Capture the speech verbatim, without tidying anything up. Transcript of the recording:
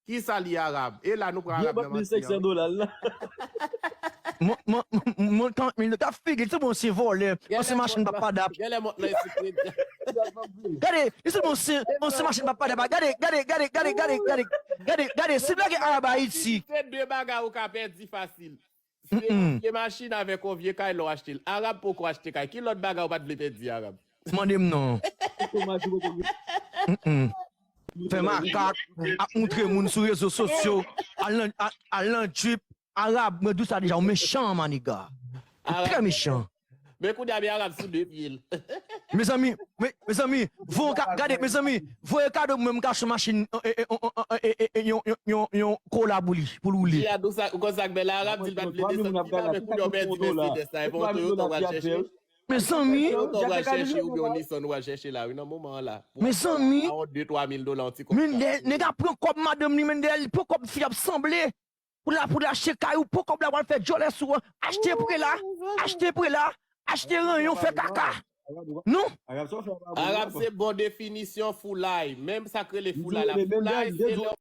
Kisa li Arab? E la nou pran Vye Arab bank nan mil senk san manti. Dola l la. Mwen, mwen, mwen, mwen, karant mil, gade figi l, se bon, se vòlè. Mwen se machin papa dap. Genlè mont nan espri. Gade, li se bon se, bon se machin papa dap. Gade, gade, gade, gade, gade, gade, gade, gade, si blage Arab Ayiti. Se de bagay ou ka pèdi fasil. Se yon vye machin avèk yon vye kay lè w achte l. Arab poko achte kay. Ki lòt bagay ou pa t vle pèdi, Arab? Mande m non. Otomatik, otomatik. Mm-mm. Fè makak, ap moutre moun sou rezo sosyo, al nan, al, al nan Jeep, Arab, mwen di w sa deja, ou mechan, maniga. Ou trè mechan. Men kounye a, men Arab sou de pye l. Mezanmi, me- mezanmi, voye yon ka- gade, mezanmi, voye kado pou mwen, m ka achte yon machin, e, e, e, yon, yon, yon, yon, yon kola pou li, pou l woule. Jiyad, ou sa, ou konn sa k bèl la, Arab di l pa t vle desann ti la, men kounye a w pèdi Mercedes la, e pa yon Toyota w al chèche. Mezanmi, Toyota w al chèche, oubyen yon Nissan w al chèche la, wi, nan moman an la. Mezanmi, Yon de twa mil dola, yon ti men kòb. nèg la pran kòb madanm li, men nèg li pran kòb fi ap sanble. Pou la, pou l achte kay ou, pran kòb la, w al fè djòlè sou an. Achte pre la, achte pre la, achte ranyon, fè kaka. Non? Arab, sa w fè Arab, Arab se bon definisyon foulay. Menm sa k rele foulay la. Foulay se lè